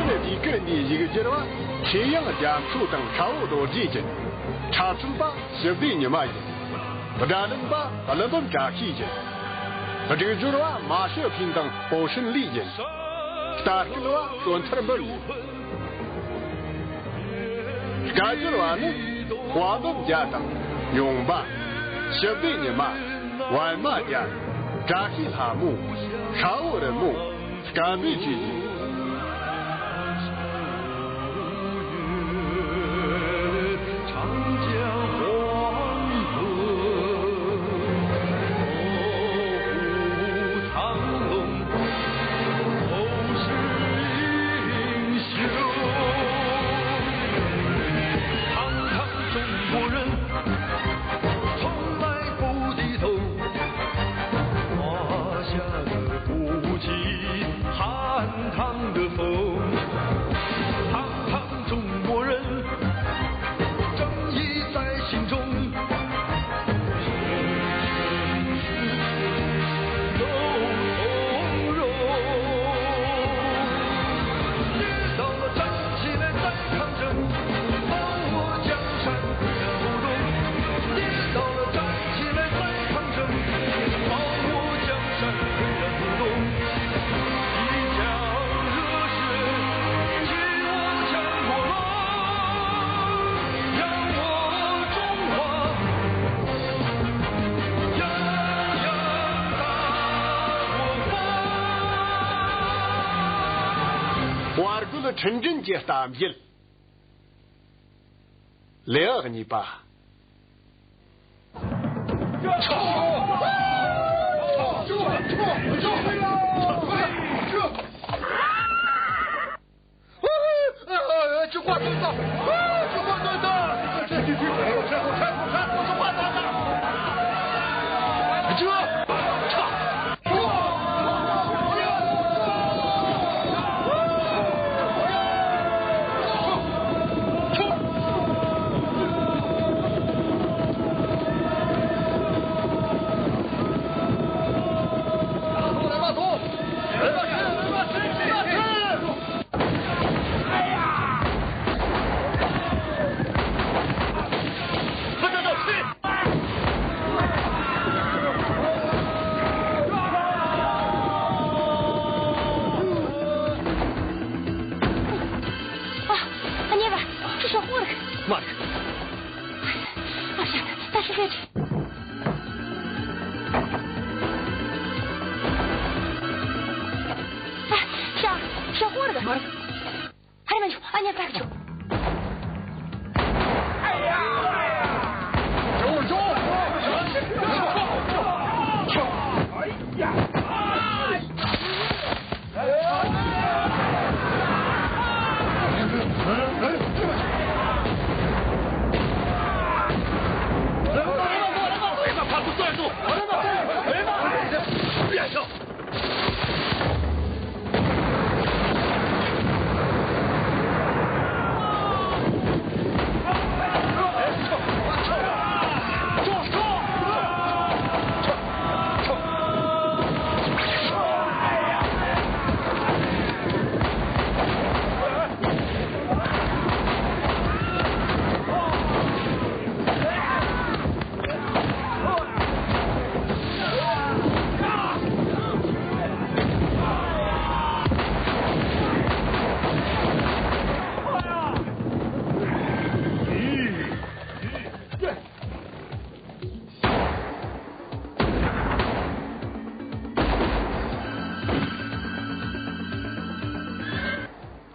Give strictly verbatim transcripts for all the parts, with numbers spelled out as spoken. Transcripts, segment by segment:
ཟློས་གར་འདིའི་ཡིག་སྒྱུར་བ་ཆོས་དབྱིངས་རྒྱ་མཚོ་དང་ཁྲ་བོ་རྡོ་རྗེ་ཡིན། འཁྲབ་ཚུགས་པ་ཞི་བདེ་ཉི་མ་ཡིན། སྒྲ་ལེན་པ་ཀླུ་འབུམ་བཀྲ་ཤིས་ཡིན། སྒྲིག་སྦྱོར་བ་མ་ཤི་ཕིན་དང་པོ་ཧྲིན་ལི་ཡིན། ལྟ་སྐུལ་བ་བསོད་ཐར་འབུམ་ཡིན། སྐད་སྒྱུར་བ་ནི་དཔའ་འབུམ་རྒྱལ་དང་ཡོང་འབའ། ཞི་བདེ་ཉི་མ། པད་མ་རྒྱལ། བཀྲ་ཤིས་ལྷ་མོ། ཤ་བོ་རི་མོ། སྐམ་པའི་ཆོས་ཀྱི། བར་བརྒལ་ཁྲིན་ཀྲིན་གྱི་གཏམ་བཤད། ལེའུ་གཉིས་པ། ཨ། ཨ་ནེ་བ། ཁྱོད་ཤོག་ཁོ་རིག་མ་རིག་ཨ་ཤ། ད་ཤི་ཤི། ཨ་ཤ། ཤོག་ཁོ་རིག་མ་རིག་ཧ་རེ་མ་འཇུ། ཨ་ཉེ་ཀྲག་འཇུ།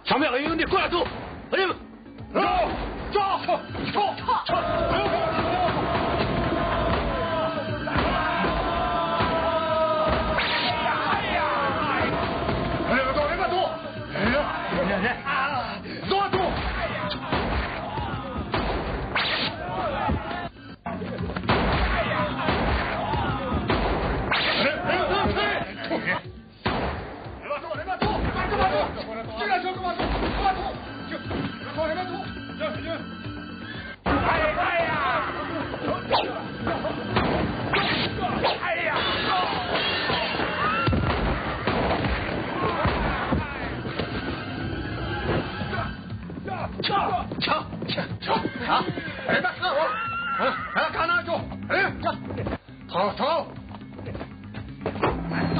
ཚང་མས་གཡས་གཡོན་ནས་སྐོར་ར་ཐུག་ཨ་ནེ།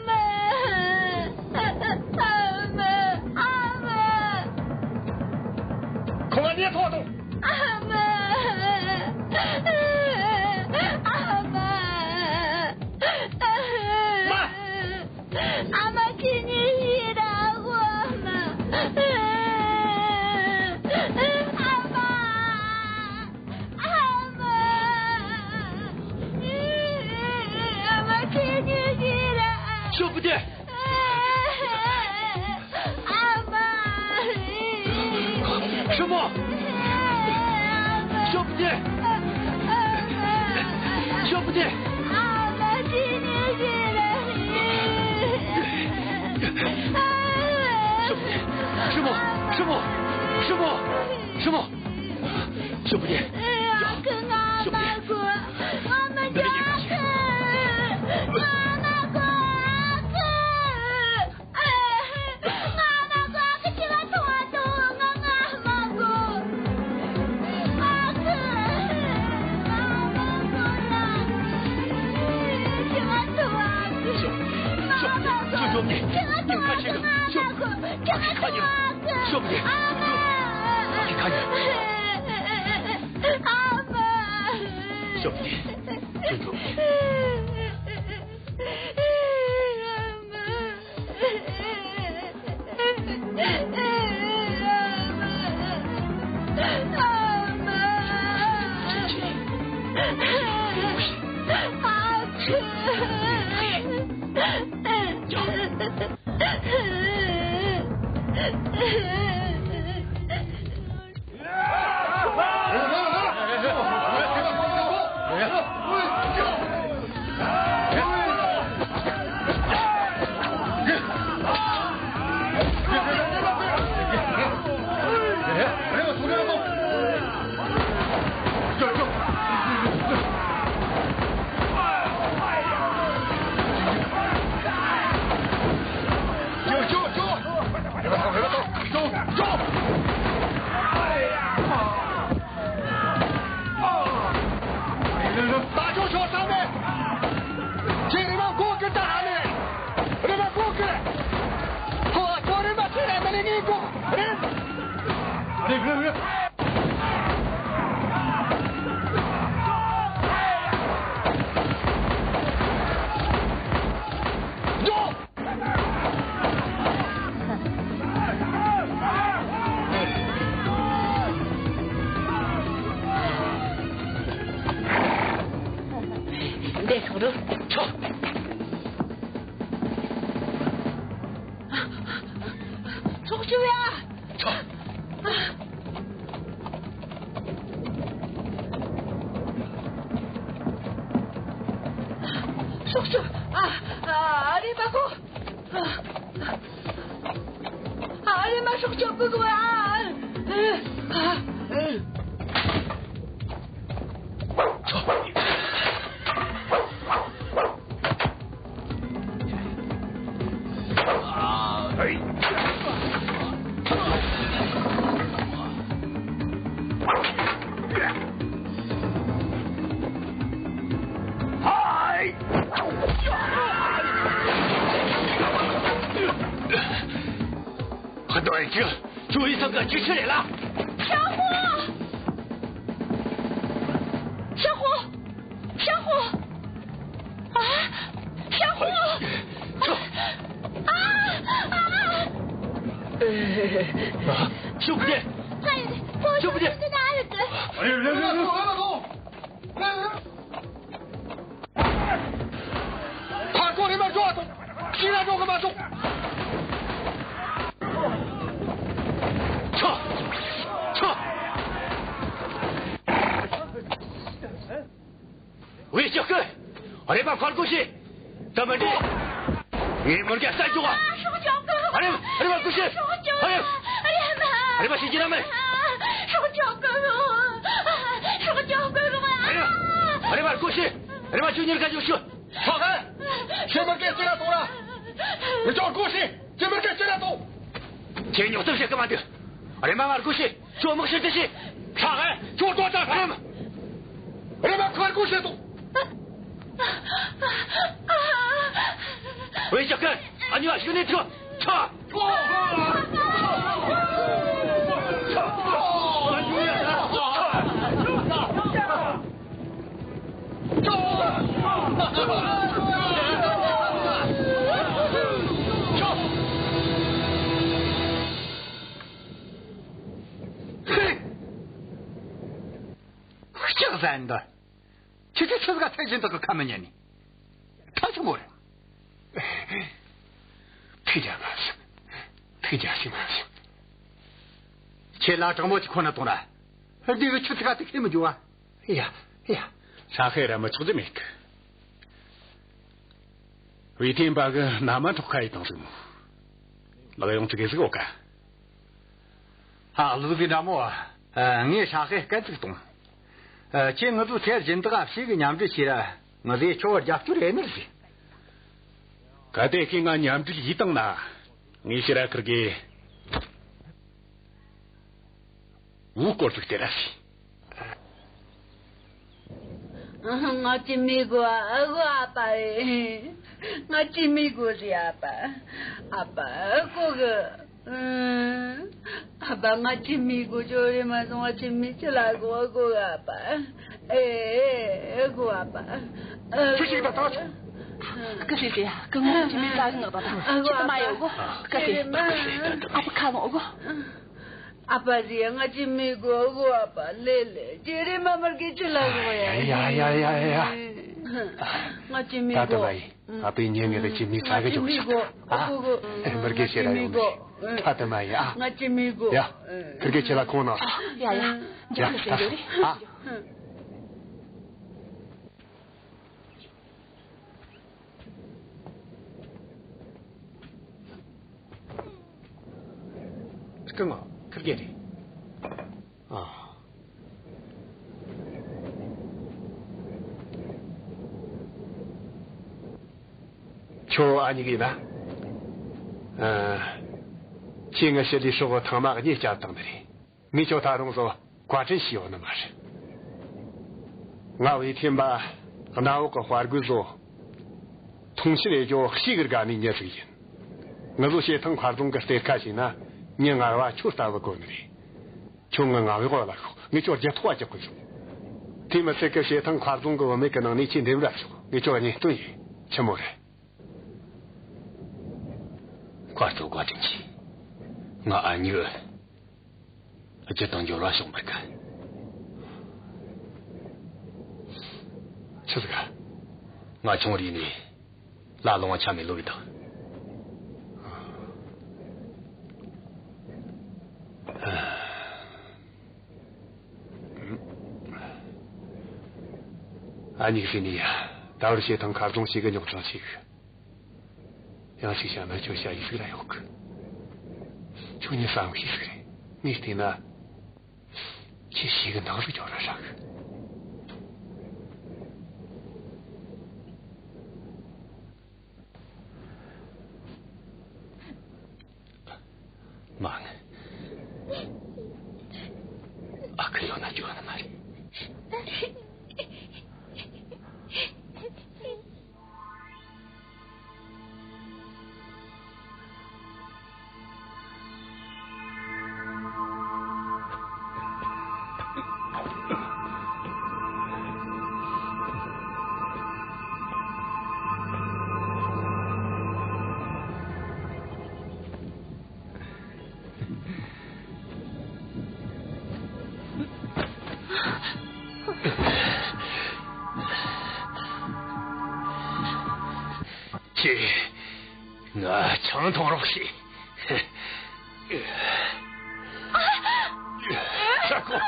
ཨ་མ། ཨ་མ། ཨ་མ། ཁོ་ལ་ཉན་ཐོག་དང་། ཨ་མ། ཨ་མ། མ། ཨ་མ་ཁྱེད་གཉིས་ཤི་ར་གོ་ཨ་མ། ཨ་མ། ཨ་མ། ཨ་མ་ཁྱེད་གཉིས་ཤི་ར། ཞོགས་པ་དེ། ཨ་མ། ཞོགས་པ། ཞོགས་པ་དེ། ཞོགས་པ་དེ། ཞོགས་པ་དེ། ཞོགས་པ། ཞོགས་པ། ཞོགས་པ། ཞོགས་པ། ཞོགས་པ་དེ། ཞོགས་པ་དེ། འདི་སོང་རུ། ཆོ། ཚོགས་ཞུགས་ཡ། ཆོ། ཚོགས་ཞུགས། ཨ། ཨ། ཨ་རེ་མ་གོ། ཨ་རེ་མ་ཚོགས་ཞུགས་བུ་གོ། ཨ། ཨ། ཨ། ཆོ། ཁྱོད་ཁྱོད་ཡིན་ཙང་གི་ཅི་ཆི་རེད་ལ། ཞང་ཧོ། ཞང་ཧོ། ཞང་ཧོ། ཨ། ཞང་ཧོ། ཁྱོད། ཨ། ཨ། ཨ། ཞུགས་ཏེ། ཞུགས་ཏེ། ཨ། ཡ། ཡ། ཡ། ཡ། ཡ། ཡ། ཕར་སྐོར་རེ་མ་འགྲོ་བ་དང་། ཕྱི་ལ་འགྲོ་གི་མ་སོང་། ཆོ། ཆོ། ཝེ་ཅོ་ཀུ། རེམ་མ་ཁར་སྐོར་བྱོས། ད་མི་འདྲེ། ངས་མི་རྒྱ་ས་འཇོག་ག་ཧྲོག་ཅོག་གི། ཨ་རེ། ཨ་རེ་མ་སྐུ་ཞབས། ཧྲོག་ཅོག་ཨ་རེ། ཨ་རེ་མ། ཨ་རེ་མ་ཤེས་ཀྱི་ན་མེད། ཧྲོག་ཅོག་གི། ཧྲོག་ཅོག་གི། ཨ་རེ། ཨ་རེ་མ་སྐུ་ཞབས། ཨ་རེ་མ་ཁྱོད་གཉིས་ཀ་འཇུག་ཤོག་ཧྲོག་ཧེ། ཁྱོད་མི་སྐད་ཅིག་ལ་གཏོང་ར། ངས་ཁྱོད་སྐུ་ཞབས། ཁྱོད་མི་སྐད་ཅིག་ལ་གཏོང་། ཁྱེད་ཉོག་ཐབས་བྱེད་གི་མ་འདུག་ཨ་རེ་མ་མ་སྐུ་ཞབས། ཁྱོད་དམག་ཞིག་དེ་ཞིག་ཧྲོག་ཧེ། ཁྱོད་ལྟོ་ཅག་ཧྲེམ། རེམ་མ་ཁར་སྐོར་བྱེད་དོ། ཝེ་ཅོ་ཀུ། ཨ་ཉོ་ཞིག་ནས་ཁྱོད། ཁྱོད། ཧེ། ཁྱོད་ཟན་འདི། ཁྱེད་ཚོས་ཆི་ཟིག་ག་ཚད་གཞན་དག་གི་ཁ་མི་ཉན་ནི། ཐབས་ཆི་མོ་རེད། ཐུགས་རྒྱལ་མ་སོང་། ཐུགས་རྒྱལ་ཞིག་མ་སོང་། ཁྱེད་ལ་དྲང་མོ་ཅིག་ཁོ་ན་གཏོང་ར། འདི་གི་ཆུ་ཚིག་ག་དེ་ཁས་མི་འཇུ་བ། ཡ། ཡ། ཧྲ་ཧེ་ར་མི་ཆོག་རྒྱུ་མེད་གི། ཝེ་ཐེན་པ་གི་ན་མ་འཕྲོག་ཁ་ཡི་དང་ཟིག་མོ། ལག་ཡོང་ཅིག་གི་ཟིག་འོ་ཀ། ཧ། ལུག་ཟིག་འདྲ་མོ། ཨ། ངས་ཧྲ་ཧེ་སྐད་ཅིག་གཏོང་། ཨ། ཁྱེད་ངུ་ཚོ་ཚེ་སྦྱིན་བདག་ཕྱི་གི་མཉམ་འབྲེལ་བྱས་ར། ངུ་ཟེ་ཁྱོ་བར་རྒྱབ་སྐྱོར་ཡེ་ནི་ཟིག་གལ་ཏེ་ཁྱེད་ང་མཉམ་འབྲེལ་ཡེ་བཏང་ན། ངས་ཕྱིར་ར་ཁུར་གི། འུ་སྐོར་ཟིག་སྟེར་ར་སི། ང་ཅི་མི་དགོས། ཨ་གོ་ཨ་ཕ་ཨེ། ང་ཅི་མི་དགོས་ཟེ་ཨ་ཕ། ཨ་ཕ་ཨ་གོ་གི། ཨ་ཕ་ང་ཅི་མི་དགོས། ཅོ་རེ་མ་སོང་། ང་ཅི་མི་ཅི་ལ་དགོས། ཨ་གོ་ཨ་ཕ། ཨེ་ཨེ་ཨ་གོ་ཨ་ཕ། ཁྱོད་ཞིག་ད་ད་ཆོག་སྐུ་སྲས་ཟེ། སྐུ་ངོ་ཅི་མི་ད་གི་ངག་ད་ད། ཁྱི་ད་མ་ཡོད་གོ། སྐུ་སྲས། ཨ་ཕ་ཁ་ལོང་གོ། ཨ་ཕ་ཟེ། ང་ཅི་མི་དགོས། ཨ་གོ་ཨ་ཕ། ལེ་ལེ། ཅི་རེ་མ་མར་གི་ཅི་ལ་གོ་ཡ། ཡ་ཡ་ཡ་ཡ་ཡ། ང་ཅི་མི་དགོས། ད་ད་བ་ཡི། ཨ་ཕའི་ཉེ་ངེ་གི་ཅི་མི་ཚ་གི་ཅོག་ཤ། ཨ། མར་གི་ཤེ་ར་ཡོང་ནི། ད་ད་མ་ཡི། ཨ། ང་ཅི་མི་དགོས། ཡ། ཁིར་གེ་ཁྱེད་ལ་ཁོང་ན། ཡ་ཡ། ཡ། ད་ཤོག་ཨ། སྐུ་ངོ་ཁིར་གེ་རེད། ཨ། ཁྱོད་ཨ་མྱེས་ཡིན་ན། ཨ། ཁྱེད་ངའི་ཞི་ལི་སྲོག་གི་ཐེངས་མ་གཉིས་བསྐྱབས་བཏང་ནི་རེད། ངས་ཁྱོད་ད་རུང་བཟོ་བཀའ་དྲིན་ཞུ་ཡོད་ནི་མ་རེད། ང་བའི་ཐེམ་པ་གནམ་འོག་གི་དཔའ་རྒོད་བཟོ། མཐོང་ཆེན་ཡེ་རྒྱུ་ཞེ་གི་དགའ་ནི་མྱི་ཟིག་ཡིན། ངུ་ཟོ་བྱེ་ཐང་མཁར་རྫོང་གི་གཏེར་ཁ་ཞིག་ན་མྱི་ངར་བ་ཁྱོད་ལྟ་བུ་དགོས་ནི་རེད། ཁྱོད་ངའི་ངག་དབང་ལ་ཤོག་ངས་ཁྱོད་རྒྱལ་ཐོག་བ་རྒྱག་གི་ཡོད། དེ་མི་ཚད་གི་བྱེ་ཐང་མཁར་རྫོང་གི་བུད་མེད་ཀྱི་ནང་ནས་ཁྱེད་འདེམས་ར་ཤོག་ངས་ཁྱོད་གཉེན་སྟོན་ཡེ། ཆི་མོ་རེད། མཁར་གཙོ་བཀའ་དྲིན་ཆེ། ང་ཨ་མྱེས་རྒྱུ་དང་འབྱོར་བ་ཕྱོགས་མེད་གི། ཆི་ཟིག་ག་ང་ཆུང་རིས་ནས་ལ་ལོང་བ་ཆ་མེད་ལོ་བའི་དང་། ཨ་མྱེས་ཟེར་ནི་ཡ། ད་བར་བྱེ་ཐང་མཁར་རྫོང་ཞེ་གི་རྙོག་དྲ་ཆེ་གི། ཡང་ཞིག་བཤད་ན་ཁྱོད་བཤད་ཡིག་ཟིག་ར་ཡོད་གི། ཁྱོད་ཉིད་བསམ་ཤེས་ཟིག་རེད། ངས་བལྟས་ན། ཁྱེད་ཞེ་གི་འདང་ཟིག་རྒྱོབ་ར་ཧྲ་གི། མ་ནི། ཨ་ཁུ་ཡོད་ན་འགྱོ་ནི་མ་རེད། ཁྱེད། ང་ཆང་འཐུང་རོགས་བྱོས། ཤ་ཁོ།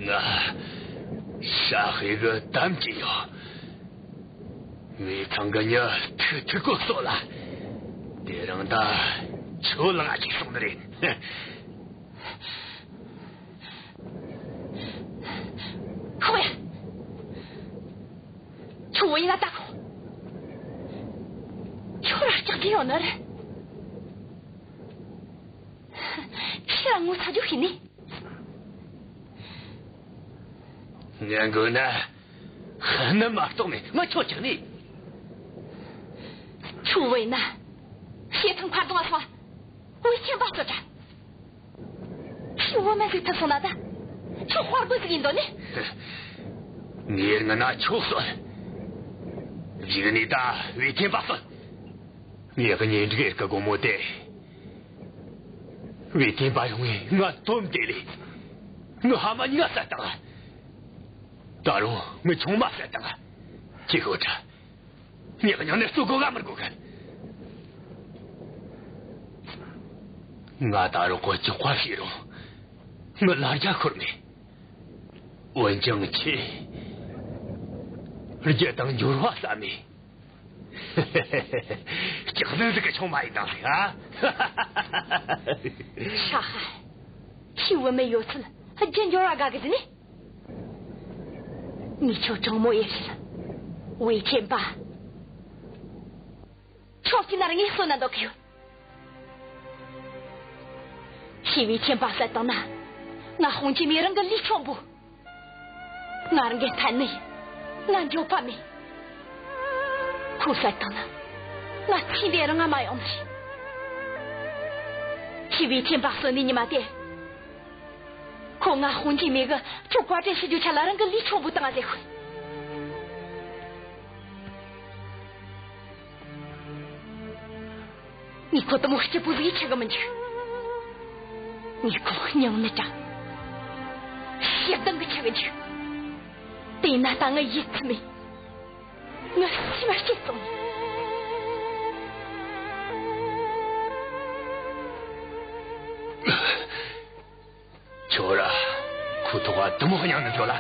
ང་ཧྲ་ཧེ་གི་གཏམ་གྱི་ཡོད། ངས་ཚང་གི་མྱི་ཐུག་ཐུག་གོ་གསོད་ལ། དེ་རིང་ད་ཁྱོད་ལ་ང་ཅིག་སོང་ནི་རེད། ཁོ་ཡ། ཁྱོད་ཡིན་ན་ད་ཁོ། ཁྱོད་ར་སྐྲག་གི་ཡོད་ནི་རེད། ཁྱེད་རང་ངོ་ཚ་རྒྱུ་ཤེས་ནི། ངན་དགོས་ན། ཧ་ནི་མ་གཏོགས་མེད། ང་ཁྱོད་ཅག་ནི། ཁྱོད་བོས་ན། བྱེ་ཐང་ཁ་རྡུང་བ་སོང་། བེ་ཆེན་པ་སོ་དྲ། ཁྱོད་བོ་མ་ཟིག་ཐུབ་སོང་ན་ད། ཁྱོད་དཔའ་རྒོད་ཟིག་ཡིན་འདོད་ནི། ངས་ངི་ན་ཁྱོད་གསོད། གཞུག་ནས་ད་བེ་ཆེན་པ་གསོད། ངས་གཉེན་སྒྲིག་གི་དགོང་མོ་དེ། བེ་ཐེན་པ་ཡོང་ངས་ང་དོམ་དེ་ལས། ངི་ཕ་མ་ཉ་བསད་བཏང་། ད་རུང་ངི་ཆུང་མ་བསད་བཏང་། ཅི་གོ་ཁྲ། ངས་མྱང་ནས་གཙོ་གོ་ག་མི་དགོས་གི། ང་ད་རུང་གོ་ཅོག་པ་ཤེས་རུང་། ངི་ལ་རྒྱ་ཁོར་མེད། འོན་ཀྱང་ཁྱེད། རྒྱུ་དང་འབྱོར་བ་བསམ་མེད། སྐྱག་ཟན་ཟིག་གི་ཆུང་མ་ཡིན་དང་ཟིག་ཨ། ཧྲ་ཧ། ཁྱོས་བུད་མེད་ཡོད་ཚད་རྒྱུ་འབྱོར་བ་དགའ་གི་ཟེར་ནི། ངས་ཁྱོད་དྲང་མོ་ཡེ་ཤེས་ལ། བེ་ཆེན་པ། ཁྱོད་ཀྱིས་ན་ར་ངས་གསོད་ན་འདོད་གི་ཡོད། ཁྱོས་བེ་ཆེན་པ་བསད་བཏང་ན། ང་ཧོང་ཅི་མི་རང་གི་ལུས་ཆོམ་པོ། ང་རང་གི་ཐན་ནི། ང་འགྱོད་པ་མེད། ཁོ་བསད་བཏང་ན། ང་ཚེ་འདི་རང་ང་མ་ཡོང་ནི་རེད། ཁྱོས་བེ་ཆེན་པ་གསོད་ནི་ཉི་མ་དེ། ཁོ་ང་ཧོང་ཅི་མི་གི་ཁྱོད་བཀའ་དྲིན་ཞུ་རྒྱུ་ཆ་ལ་རང་གི་ལུས་ཆོམ་པོ་བཏང་ཟེར་ཤོད། ངས་ཁོ་དེ་མོ་སྐྱིད་པོ་ཟིག་ཆགས་གི་མི་འཇུག། ངས་ཁོ་སྙིང་ནད་དྲག། ཞེ་སྡང་གི་ཆགས་གི་འཇུག། དེས་ན་ད་ངས་ཡིད་ཚིམ་མེད། ངས་སེམས་སྐྱིད་སོང་། ཁྱོད་ར་ཁོའི་ཐོག་ག་དེ་མོ་སྙིང་ནད་ཡོད་ལ།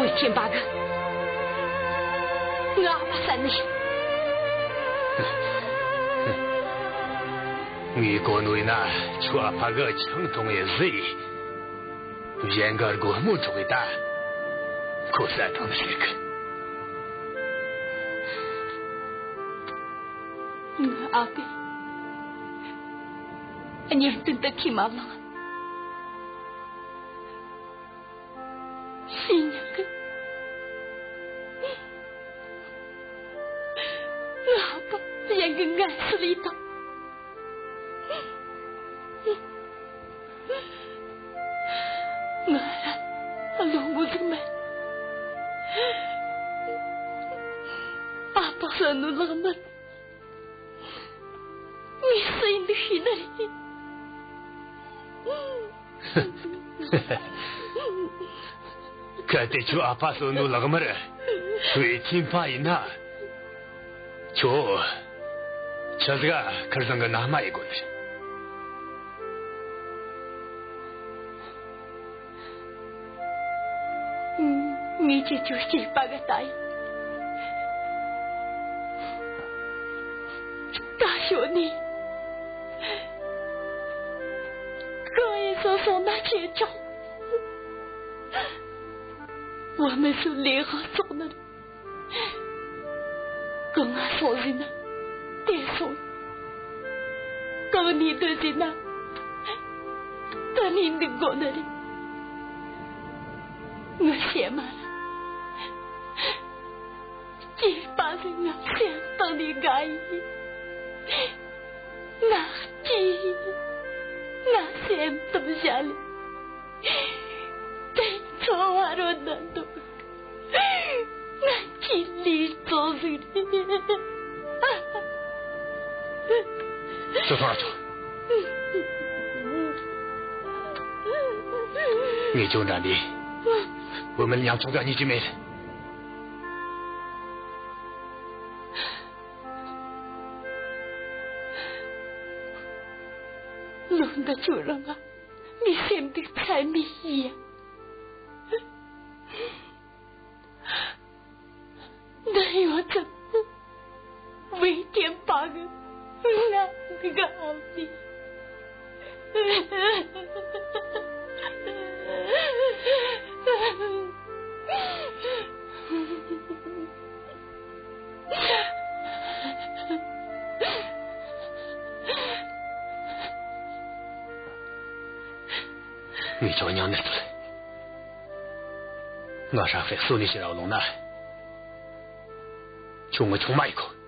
བེ་ཆེན་པ་གིས་ངའི་ཨ་ཕ་བསད་ནི། ངས་གོ་ནོ་ཡིན་ན་ཁྱོའི་ཨ་ཕ་གིས་ཆང་འཐུང་ངས་བཟི་ཡི། གཞན་གི་སྒོར་མོ་འཕྲོག་གི་ད་ཁོ་བསད་བཏང་ཟེར་གི། ངའི་ཨ་ཕས་གཉེན་སྟོན་དེ་ཁས་མ་བླངས། ཤེས་ཉག་གི། ངའི་ཨ་ཕ་གཞན་གི་ངལ་གསོ་ལས་བཏང་། ང་ར་བློ་ངོ་ཟིག་མེད། ཨ་ཕ་བསད་ནོ་ལག་མེད། ངས་སུ་ཡིན་འདུག་ཤེས་ནི་རེད། གལ་ཏེ་ཁྱོའི་ཨ་ཕ་བསོད་ནོར་ལག་དམར་བུ་ཡིས་འཐེན་པ་ཡིན་ན། ཁྱོད་ཆི་ཟིག་ཁུར་ཚང་གི་མནའ་མ་ཡེ་དགོས་ནི། ངས་ཁྱེད་ཆོའི་སྐྱེས་པ་གི་ལྟ་ཡིན། ད་ཤོད་ནས། གང་ཡིན་སོང་སོང་ན་ཁྱེད་ཆོ། བུད་མེད་ཚོའི་ལས་དབང་བཙོག་ནི་རེད། གང་ང་སོང་ཟིན་ན་དེར་སོང་། གང་ནས་སྡོད་ཟིན་ན་དེ་ནས་འདུག་དགོས་ནི་རེད། ངའི་སེམས་མ་ལ། སྐྱེས་པ་ཟིག་ང་སེམས་གཏིང་ནས་དགའ་ཡིན། ང་སྐྱིད་ཡིན། ང་སེམས་གཏིང་ཞལ་ལས། དེ་འཚོ་བ་རོལ་ན་འདུག་ང་ཁྱེད་ལས་བཙོག་ཟིག་རེད། ཁྱོད་ཚོ་ར་ཆོག་ངས་ཁྱོད་འདྲ་འདི་བུད་མེད་ཉམ་ཆུང་ག་རྙེད་རྒྱུ་མེད། ལོ་འདི་ཁྱོད་རང་ང་ངའི་སེམས་སྡུག་ཚད་མེད་ཡིན། འདི་ཡོད་ཚད་བེ་ཀན་པ་གི་ང་དགའ་བ་ནི། ངས་ཁྱོད་མྱིང་ནས་བཏུལ། ང་ཧྲ་ཧྥེ་གསོད་ནས་ཕྱིར་ར་ལོང་ན། ཁྱོད་ངའི་ཆུང་མ་ཡིན་གོ།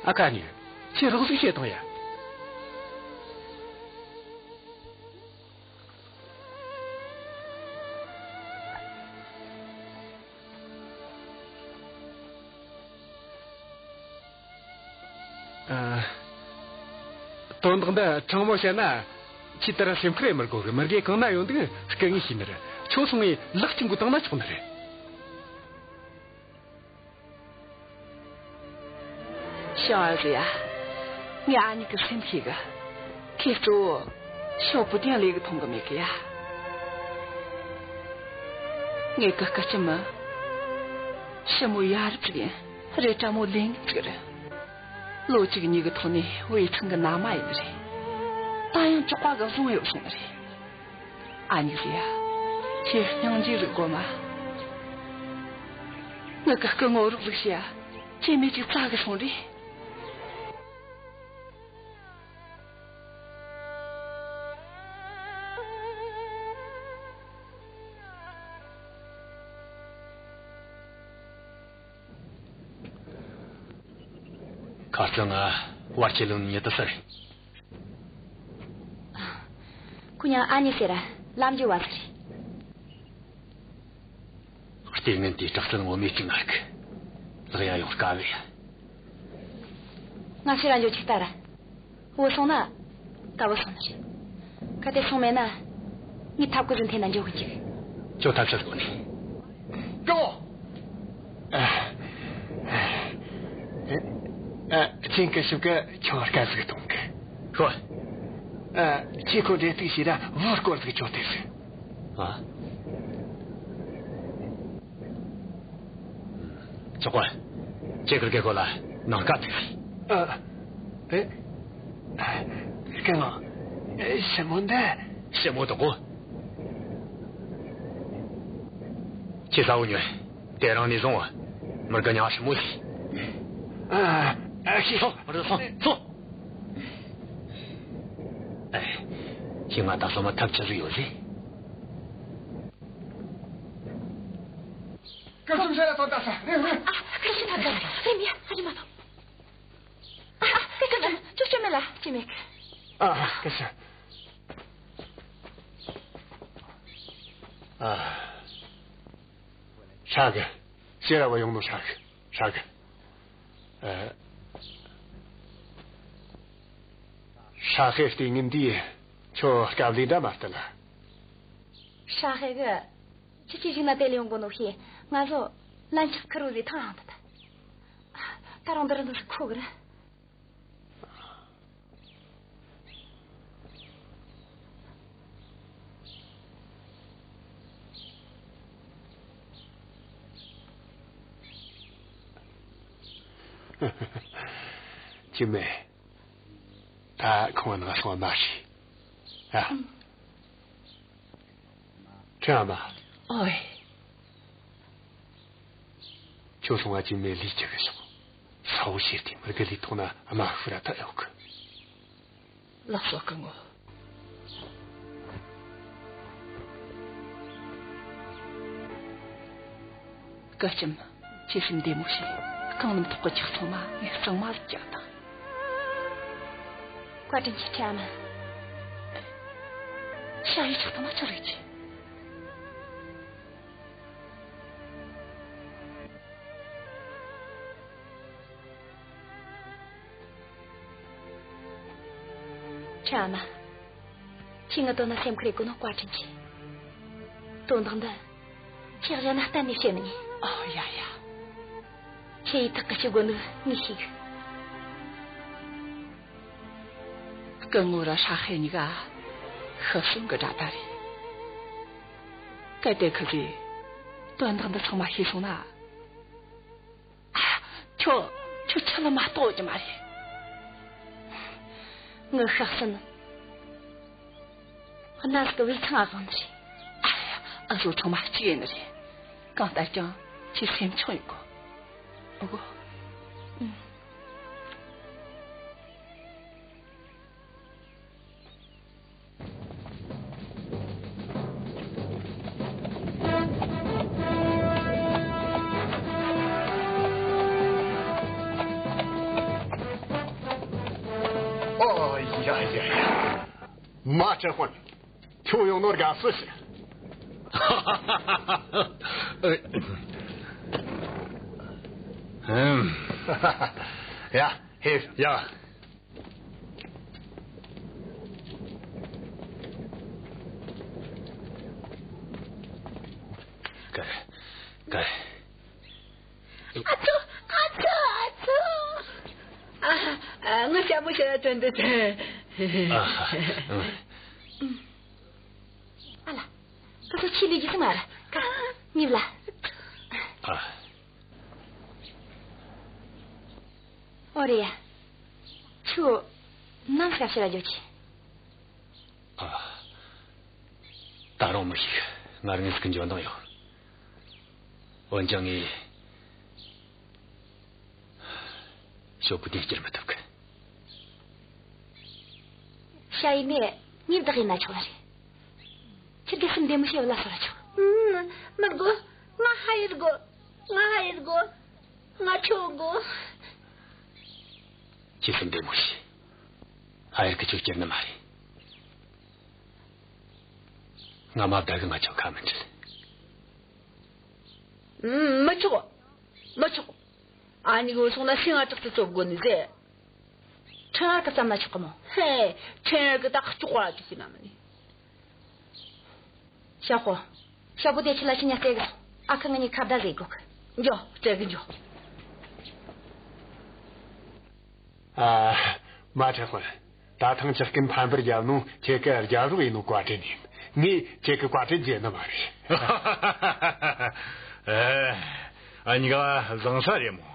ཨ་ཁ་ནི། ཁྱེད་རོགས་ཟིག་བྱེད་དང་ཡ། ཨ། དོན་དག་འདི་དྲང་མོ་བཤད་ན། ཁྱེད་ལྟར་སེམས་ཁུར་ཡེ་མི་དགོས་གི། མི་དགེ་གང་ན་ཡོད་འདུག་སྐུ་ངོས་ཤེས་ནི་རེད། ཁྱོད་སོང་ངས་ལག་གཅིག་འགུལ་བཏང་ན་ཆོག་ནི་རེད། ཞང་ཨ་ཟེ་ཡ། ངས་ཨ་ནེ་གི་སེམས་ཤེས་གི། ཁྱེད་གཙོ་བོ་ཞོགས་པོ་དེ་ལས་གི་མཐོང་གི་མེད་གི་ཡ། ངས་གི་སྐད་ཅི་མི། ཞི་མོ་ཡ་རབས་ཅིག་ཡིན། རེད་དྲ་མོ་ལེན་ཅིག་རེད། ལོ་གཅིག་གཉིས་གི་ཐོག་ནས་བུ་ཡི་ཚང་གི་མནའ་མ་ཡིན་ནི་རེད། ད་ཡང་ཅོག་པ་གི་བཟུང་ཡོད་སོང་ནི་རེད། ཨ་ནེ་ཟེ་ཡ། ཁྱེད་སྙིང་རྗེ་རིག་གོ་མ། ངི་གི་སྐུ་ངོ་རོགས་ཟིག་བྱས་ཡ། ཁྱེད་མི་གཅིག་བཙལ་གི་སོང་རེད། ཁ་རྩང་ང་བར་ཆད་ལོན་ཉེ་དུ་སར། ཁོ་ཉང་ཨ་ནེ་ཟེར་ར་ལམ་འགྱོ་བ་ཟེར། ལྟས་ངན་དེའི་དྲག་རྩལ་ངོ་མས་བཅུག་ན་རིག། ལག་ཡ་ཡོང་དཀའ་བས། ང་ཕྱིར་ར་འགྱོ་ཅིག་ལྟ་ར། བུད་སོང་ན། ད་བུད་སོང་ནི་རེད། གལ་ཏེ་སོང་མེད་ན། ངས་ཐབས་བཀོད་ཟིག་འཐེན་ན་འགྱོ་གི་འཇུག་ཁྱོད་ཐབས་ཤེས་དགོས་ནི། ཀྲོ། ཨ། ཨ། ཅིང་སྐུ་ཞབས་ཀྱིས་ཁྱོད་སྐད་ཟིག་གཏོང་གི། ཤོད། ཨ། ཁྱེད་ཁོ་འབྲེལ་གཏུག་བྱས་ར་བུ་སྐོར་ཟིག་བཅོལ་ཏེ་ཟིག་ཨ། ཅོག་པ། ཁྱེད་ཀྱི་རྒད་པོ་ལ་ནང་ཀ་ཐུག་ཟིག་ཨ། ཨེ། སྐད་ངོ་། ཨེ། ཞི་མོ་འདི། ཞི་མོ་དོ་གོ། ཁྱེད་ས་བོ་ཉོན། དེ་རིང་ནས་བཟུང་། མི་དགེ་ཉང་ཞི་མོ་ཟིག་ཨ། ཨ། ཤི། སོང་། རུ་སོང་། སོང་། ཨེ། ཁྱེད་ང་ད་སོ་མ་ཐབས་ཆི་ཟིག་ཡོད་ཟིག་སྐུ་གསུམ་ཕྱིར་ར་ཐོན་ད་ས། རེམ་རེམ། ཨ། སྐུ་གསུམ་ཐོན་ད་ས། རེམ་ཡ། ཧ་ཅི་མ་ཐོན། ཨ། སྐུ་གསུམ། ཅོ་ཅོ་མེད་ལ། ཅི་མེད། ཨ། སྐུ་གསུམ། ཨ། ཧྲ་གི། ཕྱིར་ར་བུད་ཡོང་ནོ་ཧྲ་གི། ཧྲ་གི། ཨ། ཧྲ་ཧེ་ལྟས་ངན་འདིས་ཁྱོད་དཀའ་ལས་འདྲ་མ་སྟེར་ལ། ཧྲ་ཧེ་གི། ཁྱེད་ཀྱིས་གཞུག་ན་དེ་ལས་ཡོང་གོ་ནོ་ཤེས། ང་ཚོ་ལན་ཆགས་ཁུར་བོ་ཟིག་ཐང་ཧང་ད་ད། ད་རུང་འདི་རུ་འདུག་སུ་ཁོ་གི་ར། ཅི་མེད། ད་ཁོང་ནང་སོང་མ་ཤི། ཨ། ཁྲ་མ། ཨོའི། ཁྱོད་སོང་བ་ཅིག་མེད་ལས་ཅི་གི་སོང་། ས་བོ་ཤེར་དེ་མི་དགེ་ལས་ཐོག་ན་དམའ་ཤོས་ར་ད་ཡོད་གི། ལགས་སོ་སྐུ་ངོ། སྐུ་ལྕམ། ཁྱེད་སེམས་བདེ་མོ་བྱོས། རྐང་སྣམ་ཐོག་གི་ཆག་ཚང་མ་ངས་གཙང་མ་ཟིག་བྱས་དང་། བཀའ་དྲིན་ཆེ། ཁྲ་མ། ཤ་ཡི་ཆག་ཚང་མ་ཆི་རེད་ཀྱི། ཁྲ་མ། ཁྱེད་ངའི་དོན་ན་སེམས་ཁུར་གོ་ནོ་བཀའ་དྲིན་ཆེ། དོན་དག་འདི་ཁྱེད་གཞན་ན་གཏན་ནས་བཤད་མི་ཉན། ཨོ་ཡ་ཡ། ཁྱེད་ཡིས་ཐག་གིས་ཆོད་དགོས་ནོ་ངས་ཤེས་གི། སྐུ་ངོ་ར་ཧྲ་ཧེ་གཉིས་ཀ་ཤི་གསོན་གི་དགྲ་ཟླ་རེད། གལ་ཏེ་ཁི་ཟིག་དོན་དག་འདི་ཚང་མ་ཤེས་སོང་ན། ཨ། ཁྱོད། ཁྱོད་ཆི་ལ་མ་གཏོགས་ཀྱི་མ་རེད། ངི་ཤི་གསོན། གནས་གི་བུད་ཚང་ཨ་གང་ནི་རེད། ཨ་ཡ། ཨ་བཟོ་ཚང་མ་གཅིག་ཡིན་ནི་རེད། གང་ལྟར་ཀྱང་ཁྱེད་སེམས་ཆུང་ཡོད་གོ། ཨོ་གོ། ཨུམ། ཨོ་ཡ་ཡ་ཡ། མ་ཁྲེ་ཧོན། ཁྱོད་ཡོང་ནོར་དགའ་བསུ་ཞུ། ཨུམ། ཡ། ཧེ། ཡ། ཀ། ཀ། ཨ་ཚོ། ཨ་ཚོ། ཨ་ཚོ། ཨ། ཨ། ང་ཞྭ་མོ་ཞིག་ལ་ཐོན་འདུག་ཨ། ཨ་ལ། ད་ཚོ་ཁྱི་ལས་རྒྱུ་སུ་མ་ར། ཀ། ཉིབ་ལ། ཨ། ཨོ་རེད་ཡ། ཁྱོད་ནམ་ཞབས་ཕྱི་ལ་འགྱོ་རྒྱུ། ཨ། ད་རུང་མི་ཤེས། ང་རང་ངོས་ཀྱི་འཇོན་ཐང་ཡོད། འོན་ཀྱང་ངས་ཞོགས་པ་དེ་སྐྱུར་མི་ཐུབ་གི། ཤ་ཡི་མེ་ཉིན་བདག་ཡིན་ན་ཆོག་ལ་རེད། ཁྱེད་ཀྱི་སེམས་བདེ་མོ་བྱས་ལ་སོ་ར་ཆོག། ཨུམ། མི་དགོས། ང་ཧ་ཡེད་དགོས། ང་ཧ་ཡེད་དགོས། ང་ཆོག་དགོས། ཁྱེད་སེམས་བདེ་མོ་བྱོས། ཨ་ཡར་གི་ཁྱོད་སྐྱུར་ནི་མ་རེད། ང་མ་བདག་གི་ང་ཆོ་ཁ་མི་འཁྲིད། ཨུམ། མི་ཆོག། མི་ཆོག། ཨ་ནི་གོ་སོང་ན་ཤིང་ང་དྲག་ཏུ་བཙོ་དགོས་ནི་ཟེ། ཁྲེན་ཨར་གི་བརྩམས་ན་ཆོག་གི་མོ། ཧེ། ཁྲེན་ཨར་གི་ད་ཁ་ཆོག་གོ་ར་ཅིག་ཤི་ན་མི་ནི། ཞའོ་ཧོ། ཞྭ་བོ་དེ་ཁྱི་ལ་ཁྱི་ཉ་སྟེར་གི་སོང་། ཨ་ཁུ་ང་གཉིས་ཁ་བརྡ་ཟིག་དགོས་གི། འགྱོ། སྟེར་གི་འགྱོ། ཨ། མ་ཁྲེ་ཧོན། ད་ཐེངས་ཇག་རྐུན་ཕམ་པར་བརྒྱབ་ནོ་ཁྱེད་ཀྱི་རྒྱབ་རོགས་ཡིན་ནོ་བཀའ་དྲིན་ཡིན། ངས་ཁྱེད་ཀྱི་བཀའ་དྲིན་བརྗེད་ནི་མ་རེད། ཨེ། ཨ་ནི་ག་བཟང་ས་རེད་མོ།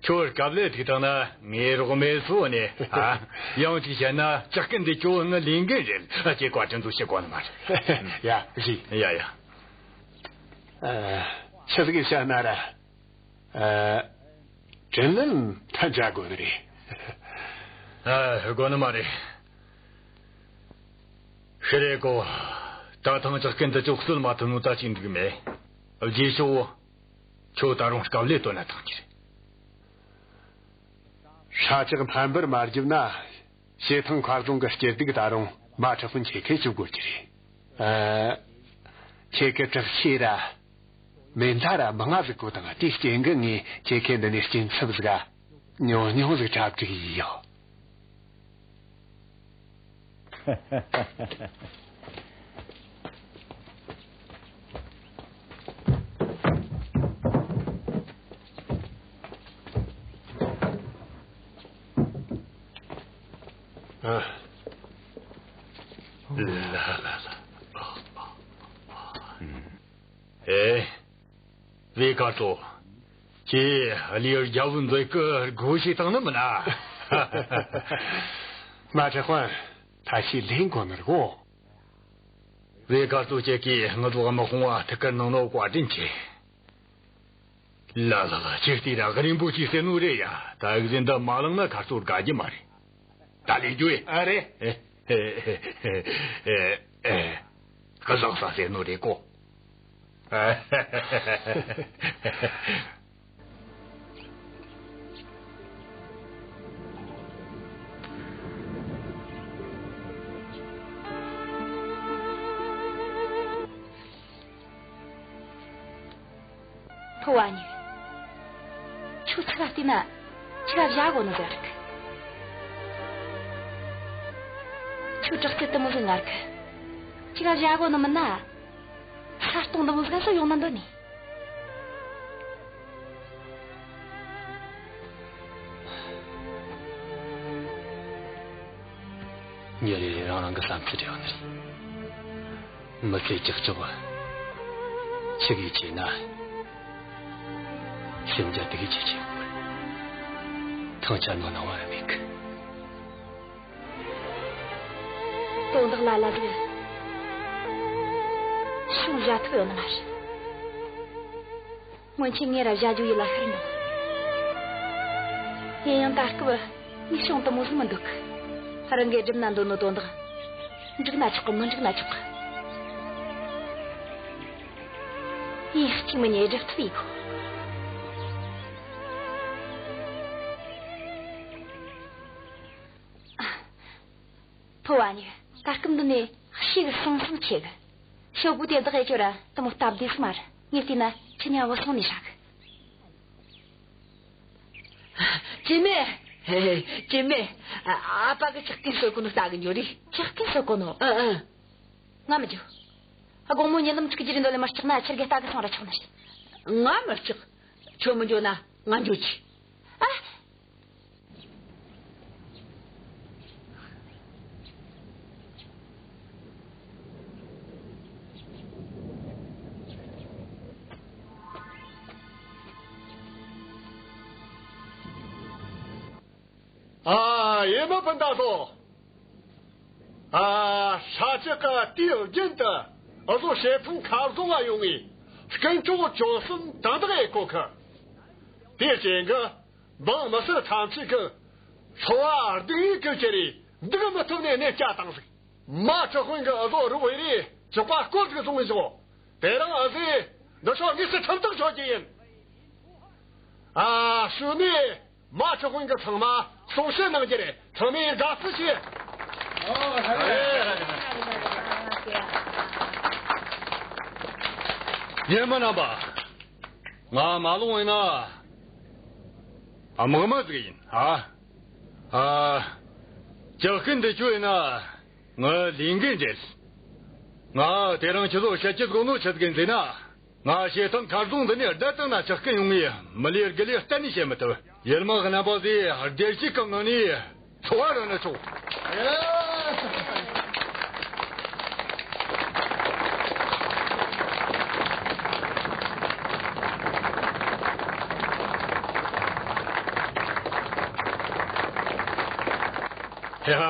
ཁྱོད་སྐབས་ལས་ཐུག་བཏང་ན་ངའི་རོགས་མེད་སོ་ནས། ཨ། ཡང་ཅིག་བཤད་ན་ཇག་རྐུན་འདི་ཁྱོད་ངའི་ལས་འགན་རེད། ཨ། ཁྱེད་བཀའ་དྲིན་ཚོ་ཞུ་དགོས་ནི་མ་རེད། ཡ། ཞི། ཡ་ཡ། ཨ། ཆི་ཟིག་བཤད་ན་ར། ཨ། དྲིན་ལན་ཐམས་ཅད་དགོས་ནི་རེད། ཨ། དགོས་ནི་མ་རེད། ཤི་རེ་གོ། ད་ཐེངས་ཇག་རྐུན་འདི་ཁྱོད་གསོད་མ་ཐུབ་ནོ་ད་ཅིག་འགྲིག་མེད། རྗེས་ཕྱོགས། ཁྱོད་ད་རུང་དཀའ་ལས་བཏོན་ན་ཐང་རྒྱུ་རེད། ཧྲ་ཅག་ཕམ་པར་མ་བརྒྱབ་ན། བྱེ་ཐང་མཁར་རྫོང་གི་སྐྱིད་སྡུག་ད་རུང་མ་ཁྲི་དཔོན་ཁྱེད་ཁས་ཞུ་དགོས་ཀྱི་རེད། ཨ། ཁྱེད་ཀྱི་དྲག་ཤེས་ར། མེ་མདའ་ར་མང་ང་ཟིག་གོ་དང་དེའི་རྐྱེན་གྱིས་ངས་ཁྱེད་ཁས་འདི་ནས་སྐྱིན་ཚབ་ཟིག་ག་ཉུང་ཉུང་ཟིག་གྲ་སྒྲིག་ཡས་ཡོད། ཨ། ལ་ལ་ལ། ཨེ། བེ་ཀར་ཏོ། ཁྱེད་ལིའུ་རྒྱལ་པོ་མཛད་གི་སྒོ་ཕྱེ་བཏང་ནི་མིན་ན། མ་ཁྲི་དཔོན། ཐ་ཤི་ལེན་གོ་ནི་རེད་གོ། བེ་ཀར་ཏོ་ཁྱེད་ཀྱིས་ངི་ཚོ་དམག་དཔུང་བ་ཐུགས་ཁུར་གནང་ནོ་བཀའ་དྲིན་ཆེ། ལ་ལ་ལ། ཁྱེད་དེ་ར་རིན་པོ་ཆེ་ཟེར་ནོ་རེད་ཡ། ད་གཟོད་འདི་མ་བླངས་ན་ཁ་སོར་དགའ་རྒྱུ་མ་རེད། ད་ལས་རྒྱུ་ཨེ། ཨ་རེད། ཨེ་ཨེ་ཨེ། སྐུ་ལགས་ས་ཟེར་ནོ་རེད་གོ། ཕུ་བོ་ཨ་ནེ། ཁྱོད་ཚིག་ག་བལྟས་ན་ཁྱེད་ལ་བཞག་གོ་ནོ་ཟེར་གི། ཁྱོད་དྲག་རྩལ་དེ་མོ་ཟིག་ངར་གི། ཁྱེད་ལ་བཞག་གོ་ནོ་མིན་ན། ས་སྟོང་འདི་མོ་ཟིག་ག་སུ་ཡོང་ན་འདོད་ནི། མྱི་རེ་རེ་རང་རང་གི་བསམ་ཚུལ་རེ་ཡོད་ནི་རེད། མི་ཚེ་ཀྱག་ཀྱོག་ཆི་གིས་ཆེ་ན། སེམས་རྒྱ་དེ་གིས་ཆེ་ཆེ་ཡོང་གི། ཐང་ཆ་ནོར་སྣང་བ་ར་མེད་གི། དོན་དག་ལ་ལ་ཟིག་ཤོང་བཞག་ཐུབ་ཡོད་ནི་མ་རེད། སྔོན་ཆད་ངས་ར་བཞག་རྒྱུ་ཡིད་ལ་ཤར་འདུག། ཡིན་ཡང་ད་སྐབས་ངས་ཤོང་དུ་མོ་ཟིག་མི་འདུག། རང་གིས་སྒྲུབ་ན་འདོད་ནོ་དོན་དག་འགྲིག་ན་ཆོག་གི། མི་འགྲིག་ན་ཆོག་གི། ཡིན་གཅིག་མིན་གཉིས་སྒྲུབ་ཐུབ་ཡིན་གོ། ཕུ་བོ་ཨ་ནེ། ད་སྐབས་འདི་ནས་ཤེད་སང་སང་ཆེ་གི། ཞོ་བུ་དེ་བདག་ཡེ་ཁྱོད་ར་དེ་མོ་སྟབས་བདེ་སུ་མ་རེད། ངས་བལྟས་ན་ཁྱེད་ཉ་བུད་སོང་ནས་ཧྲ་གི། ཅི་མེད། ཅི་མེད། ཨ་ཕ་གི་ཇག་རྐུན་གསོད་གོ་ནོ་ལྟ་གི་འགྱོ་རེ། ཇག་རྐུན་གསོད་གོ་ནོ། ཨ་ཨ། ང་མི་འགྱོ། དགོང་མོ་ཉི་ལམ་འཁྲུག་རྒྱུ་རེད་འདོད་ལས་མི་ལྕགས་ན་ཁྱེད་གི་ལྟ་གི་སོང་ར་ཆོག་ནི་རེད། ང་མི་ལྕགས། ཁྱོད་མི་འགྱོ་ན་ང་འགྱོ་རྒྱུ། ཨ། ཨ། ཡེ་མི་སྤུན་ཟླ་ཚོ། ཨ། ཧྲ་ཅག་ག་དུས་རྒྱུན་དུ་འུ་ཟོ་བྱེ་ཐང་མཁར་རྫོང་ང་ཡོང་ངས་རྐུན་གྲོགས་བཅུ་གསུམ་དང་དག་ཡེ་གོ་གི། དེའི་རྐྱེན་གྱིས་འབངས་མི་སེར་ཐམས་ཅད་ཀྱི་འཚོ་བ་སྡུག་ཡུས་ཀྱི་ཁྱེར་རེ་འདུག་མི་ཐུབ་ནས་གནས་སྐྱ་བཏང་ཟིག། མ་ཁྲི་དཔོན་གྱིས་འུ་ཟོ་རོགས་ཡེ་རེ་ཇག་པ་སྐོར་ཟིག་བཟུང་བཞག། དེ་རིང་འུ་ཟོས་འདི་ཚོ་དངོས་སུ་ཁྲིམས་ཐག་གཅོད་རྒྱུ་ཡིན། ཨ། ཞུ་ནས། མ་ཁྲི་དཔོན་གྱིས་ཚང་མ་གསུང་བཤད་གནང་རྒྱུ་རེད། ཚང་མས་དགའ་བསུ་བྱོས། ཉེ་མི་རྣམ་པ། ང་མ་ལོང་ཡིན་ན་དམག་མི་ཟིག་ཡིན། ཨ། ཨ། ཇག་རྐུན་འདི་ཆོ་ཡིན་ན་ངའི་ལས་འགན་རེད། ང་དེ་རིང་ཁྱེད་ཚོ་བཤད་རྒྱུ་དགོས་ནོ་ཆི་ཟིག་ཡིན་ཟེར་ན། ང་བྱེ་ཐང་མཁར་རྫོང་འདི་ནས་བསྡད་བཏང་ན་ཇག་རྐུན་ཡོང་ངས་མི་ལས་དགུ་ལས་གཏན་ནས་བྱེད་མི་ཐུབ། ཡུལ་དམག་རྣམ་པ་ཚོས་བདེ་སྐྱིད་ཀྱི་ངང་ནས་འཚོ་བ་རོལ་ན་ཆོག། ཧེ་ཧ།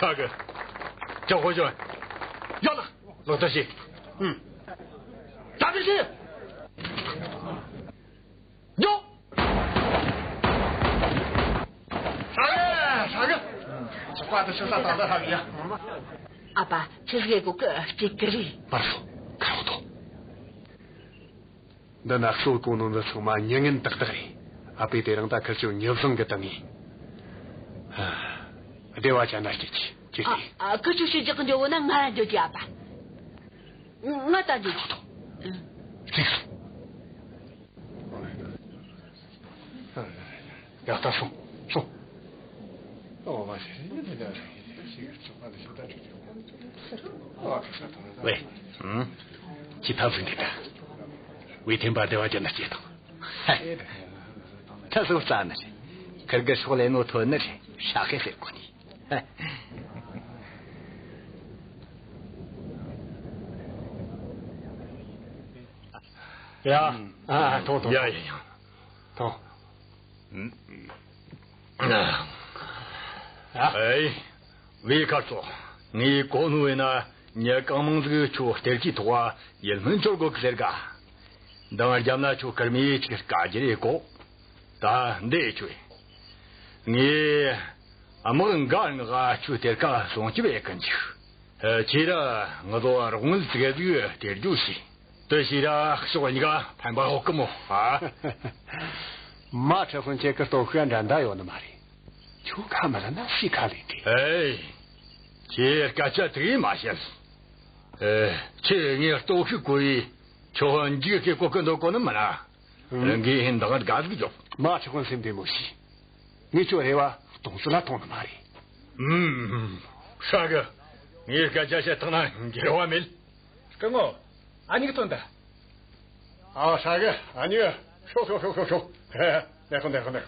ཧྲ་གི། ཇག་དཔོན་ཞོན། ཡ་ལ། ལག་བསྟར་བྱེད། ཨུམ། ད་དེ་བྱེད། ཉོ། ཧྲ་གི། ཧྲ་གི། ཇག་པ་དེ་ཤི་ས་ད་ལྟ་ཧྲ་གི་ཡ། ཨ་ཕ། ཆི་ཟིག་གོ་གི་སྐྱིད་གི་རེད། པར་སོ། ཁ་རོག་ཏོ། འདི་ན་གསོ་གོ་ནོ་འདི་ཚང་མ་མྱི་ངན་ཏག་ཏག་རེད། ཨ་ཕས་དེ་རིང་ད་ཁིར་ཆོ་མྱི་བཟང་གི་བཏང་ངས། ཨ། བདེ་བ་ཅན་ན་སྐྱེས་ཀྱི་ཅི་ཨ། སྟེ། ཨ། ཁིར་ཆོ་ཤི་རྒྱག་གི་འགྱོ་བོ་ན་ང་ར་འགྱོ་རྒྱུ། ཨ་ཕ། ང་ད་འགྱོ་རྒྱུ། ཐོ་ཐོ། ཨ། ཚིགས་སོ། ཡ། ད་སོང་། སོང་། ཨོ་མ་ཤེས། ཨོ་ཁ་ས་ཐོ། ཝེ། ཨུམ། ཅི་ཐབས་ཟིན་འདི་ད། ཝེ་ཐེན་པ་བདེ་བ་ཅན་ན་སྐྱེས་དང་། ཧ། ད་སོ་རྩ་ནི་རེད། ཁིར་གི་སྲོག་ལེན་ནོ་ཐོན་ནི་རེད། ཧྲ་ཧེ་ཟེར་གོ་ནི། ཡ། ཨ། ཐོང་ཐོང་། ཡ་ཡ་ཡ། ཐོང་། ཨ། ཨེ། ཝེ་ཁར་ཙོ། ངས་གོ་ནོ་བས་ན་མྱི་གང་མང་ཟིག་ཁྱོད་གཏེར་ཁའི་ཐོག་ཡིད་སྨོན་འཆོར་གོ་གི་ཟེར་ག། འདང་བརྒྱབ་ན་ཁྱོད་སྐར་མའི་ཅིག་དཀའ་རྒྱུ་རེད་གོ། ད་འདི་ཁྱོད། ངས་དམག་འགའ་ངག་ཁྱོད་གཏེར་ཁ་སྲུང་སྐྱོབ་ཡེད་གི་འཇུག། ཁྱེད་ར་ང་ཚོ་རོགས་དངུལ་ཙིག་ཟིག་སྟེར་རྒྱུ་བྱོས། དེ་བྱས་ར་ཕྱོགས་གཉིས་ཀ་ཕན་པ་ཐོགས་གི་མོ། ཨ། མ་ཁྲི་དཔོན་ཁྱེད་ཀྱི་སྟོབས་ཤུགས་འགྲན་ཟླ་ཡོད་ནི་མ་རེད། ཁྱོད་ཁ་མི་ལེན་ན་སུས་ཁ་ལེན་ཐལ། ཨེ། ཁྱེད་སྐད་ཆ་དེ་མ་བཤད། ཨེ། ཁྱེད་ངའི་སྟོབས་ཤུགས་གོ་ཡི། ཁྱོད་འཇིགས་སྐད་གོ་གི་འདུག་གོ་ནི་མིན་ན། ཨུམ། རང་གིས་འདང་དགའ་ཟིག་རྒྱོབ། མ་ཁྲི་དཔོན་སེམས་བདེ་མོ་བྱོས། ངས་ཁྱོད་རེ་བ་སྟོང་ཟད་ལ་ཐོངས་ནི་མ་རེད། ཨུམ། ཧྲ་གི། ངས་སྐད་ཆ་བཤད་ཐང་ན་འགྱུར་བ་མེད། སྐུ་ངོ། ཨ་མྱེས་ཐོན་ད། ཨ། ཧྲ་གི། ཨ་མྱེས། ཤོག་ཤོག་ཤོག་ཤོག་ཤོག་ནས་ཤོག་ནས་ཤོག་ནས་ཤོག་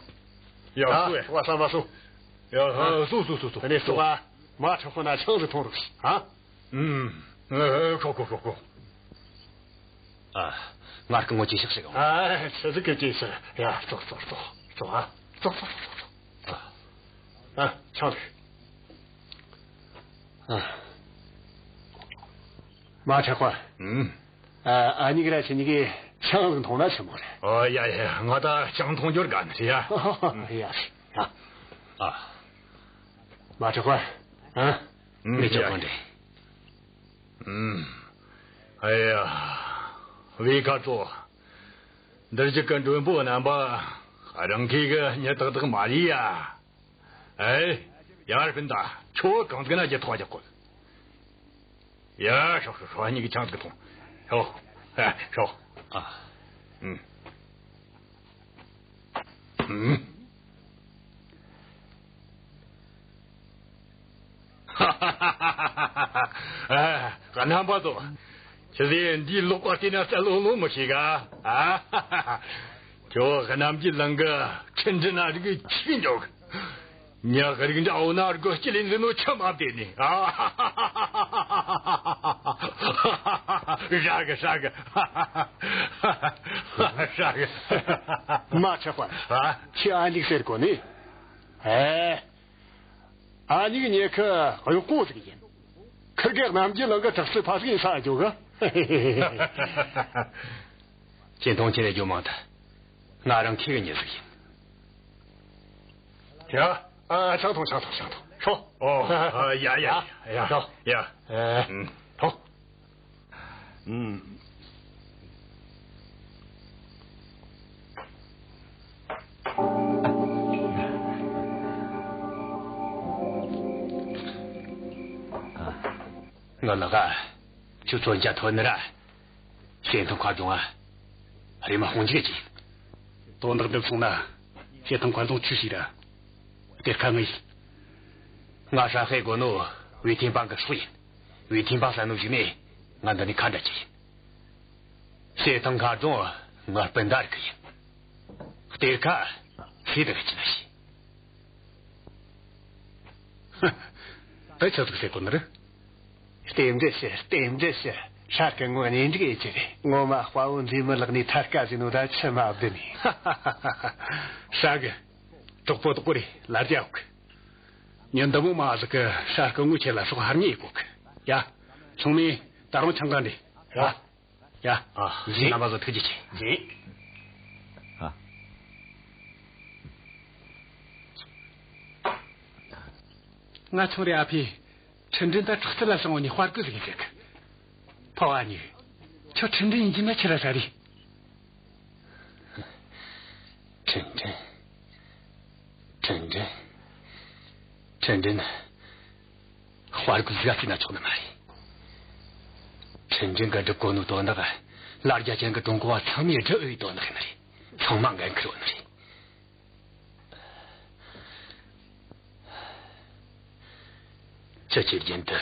ཡ། ཨ། ཤོག་ཡ། བ་ས་མ་སོ། ཡ། ཨ། སོ་སོ་སོ་སོ། དེ་ནས་སོ། ཨ། མ་ཁྲི་དཔོན་ན་ཆང་ཟིག་འཐུང་རོགས་ཞུ། ཨ། ཨུམ། ཨ། ཤོག་ཤོག་ཤོག་ཤོག་ཨ། ང་སྐུ་ངོ་ཅིག་ཞིག་ཞིག་ཨ། ཆི་ཟིག་གི་ཅིག་ཞིག་ཡ། ཙོག་ཙོག་ཙོག་ཙོག་ཨ། ཙོག་ཙོག་ཙོག་ཙོག་ཨ། ཨ། ཆང་ལུག་ཨ། མ་ཁྲི་དཔོན། ཨུམ། ཨ། ཨ་མྱེས་ར་ཁྱེད་གཉིས་ཀས་ཆང་ལུག་འཐུང་ན་ཆི་མོ་རེད། ཨོ་ཡ་ཡ། ང་ད་ཆང་འཐུང་རྒྱུར་དགའ་ནི་རེད་ཡ། ཡ་ཡ། ཨ། མ་ཁྲི་དཔོན། ཨ། ཨུམ། མི་ཅོ་གོ་འདྲེ། ཨུམ། ཨེ་ཡ། ཝེ་ཁ་ཙོ། འདིར་གཅིག་གི་མགྲོན་པོ་རྣམ་པ། རང་གི་གི་མྱི་ཏག་ཏག་མ་ལུས་ཡ། ཨེ། ཡར་སྤུན་ཟླ། ཁྱོད་གང་ཟིག་ན་རྒྱུ་ཐོག་རྒྱག་གོ། ཡ། ཤོག་ཤོག་ཤོག་གཉིས་ཀྱིས་ཆང་ཟིག་འཐུང་། ཤོག་ཨ། ཤོག་ཨ། ཨུམ། ཨུམ། ཨ། རྣམ་པ་ཚོ། ཁྱེད་ཚོས་འདིའི་ལག་པ་བལྟས་ན་གསལ་ལོ་ལོ་མི་ཤེས་ག། ཨ། ཁྱོད་གནམ་གྱི་ལང་གི་ཁྲི་འབྲི་ན་རིག་ཆིག་འཇོག་མྱི་རིགས་འདྲ་འོ་ན་སྒོ་སྐྱིད་ལེན་ཟིན་ནོ་ཆི་མ་བདེ་ནི། ཨ། ཧྲ་གི་ཧྲ་གི། ཧྲ་གི། མ་ཁྲི་དཔོན། ཨ། ཁྱེད་ཨ་མྱེས་ཟེར་གོ་ནི། ཨེ། ཨ་མྱེས་མྱི་ཁ་གཡོག་པོ་ཟིག་ཡིན། ཁིར་གེ་གནམ་གྱི་ལང་གི་དྲག་རྩལ་ཕ་ཟིག་ཡིན་ས་འཇོག་གི། ཁྱེད་མཐོང་ཆེ་རེ་རྒྱུ་མང་ཐལ། ང་རང་ཁྱེད་གི་མྱི་ཟིག་ཡིན། ཡ། ཨ། ཆང་འཐུང་ཆང་འཐུང་ཆང་འཐུང་། ཤོག་ཨོ། ཨ། ཡ་ཡ་ཡ། ཤོག་ཡ། ཨེ། ཨུམ། འཐུང་། ཨུམ། ང་ལགས། ཁྱོད་མཚོན་ཆ་ཐོན་ནི་ར། བྱེ་ཐང་མཁར་རྫོང་ང་རེམ་མ་ཧོང་འཇིག་གི། དོན་དག་འདི་སོང་ན་བྱེ་ཐང་མཁར་རྫོང་ཆུ་ཞིག་ར། གཏེར་ཁ་ངས། ང་ཧྲ་ཧེ་དགོ་ནོ་ཝེ་ཐེན་པ་གི་སྲོག་ཡིན། ཝེ་ཐེན་པ་བསད་ནོ་གཞུག་ནས་ང་འདི་ནས་ཁ་འབྲལ་རྒྱུ་ཡིན། བྱེ་ཐང་མཁར་རྫོང་ང་སྤུན་ཟླ་རིགས་ཡིན། གཏེར་ཁ་ཁྱེད་དང་ཁྱེད་ན་ཤི། དེ་ཆི་ཟིག་ཟེར་གོ་ནི་རེད། རྟེན་འབྲེལ་ཞུ། རྟེན་འབྲེལ་ཞུ། ཧྲ་གི་ངོ་གཉེན་སྒྲིག་ཡེད་རྒྱུ་རེད། ངོ་མ་དཔའ་བོ་མཛེས་མའི་ལག་ནས་ཐར་ཀ་ཟིག་ནོ་ད་ཆི་མ་བདེ་ནི། ཧྲ་གི། གྲོགས་པོ་དག་གོ་རེ་ལ་རྒྱ་ཡོད་གི། ཉིན་འདི་མོ་མ་ཟིག་གི་ཧྲ་གི་ངོ་ཁྱེད་ལ་སྲོག་ཧར་ཉེ་ཡེད་གོ་གི། ཡ། ཚང་མས་ད་རུང་ཆང་ག་འདྲེ། ཡ། ཡ། ཨ། རྗེས། རྣམ་པ་ཚོ་ཐུགས་རྗེ་ཆེ། རྗེས། ཨ། ང་ཆུང་རེ་ཨ་ཕས་ཁྲི་འབྲིང་ད་དྲག་རྩལ་ལ་སོང་བ་ནས་དཔའ་རྒོད་ཟིག་ཡིན་ཟེར་གི། ཕ་བ་གཉིས། ཁྱོད་ཁྲི་འབྲིང་ཡིན་རྒྱུ་ན་ཆི་ར་ཧྲ་རེད། ཁྲིན་ཀྲིན། ཁྲིན་ཀྲིན། དཔའ་རྒོད་ཟིག་ག་བརྩིས་ན་ཆོག་ནི་མ་རེད། ཁྲིན་ཀྲིན་གིས་སྒྲུབ་གོ་ནོ་དོན་དག་ལ་རྒྱ་ཅན་གི་ཀྲུང་གོ་བ་ཚང་མས་སྒྲུབ་འོས་དོན་དག་ཡིན་ནི་རེད། ཚང་མ་འགན་འཁུར་འོས་ནི་རེད། ཁྱེད་ཀྱི་རྒྱུན་དུ་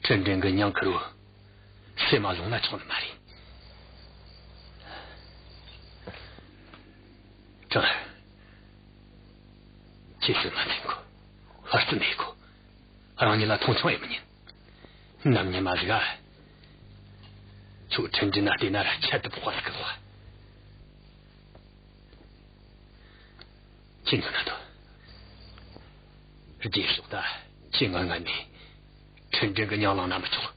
ཁྲིན་ཀྲིན་གི་མྱིང་ཁུར་བོ་སེམས་མ་ལོངས་ན་ཆོག་ནི་མ་རེད། ཁྲིན། ཁྱེད་སེམས་མ་འཛིན་དགོས། ཧུར་བརྩོན་ཡེད་དགོས། རང་ཉིད་ལ་མཐོང་ཆུང་ཡེད་མི་ཉན། ནམ་ཉི་མ་ཟིག་ག་ཁྱོད་ཁྲིན་ཀྲིན་ན་བལྟས་ན་ར་ཁྱད་དུ་འཕགས་པ་ཟིག་གི་ལོག་ཁྱེད་འདོད་ན་འདོད། རྗེས་ཕྱོགས་ད་ཁྱེད་ངའི་ངན་ནས་ཁྲིན་ཀྲིན་གི་མྱིང་བླངས་ན་མི་ཆོག།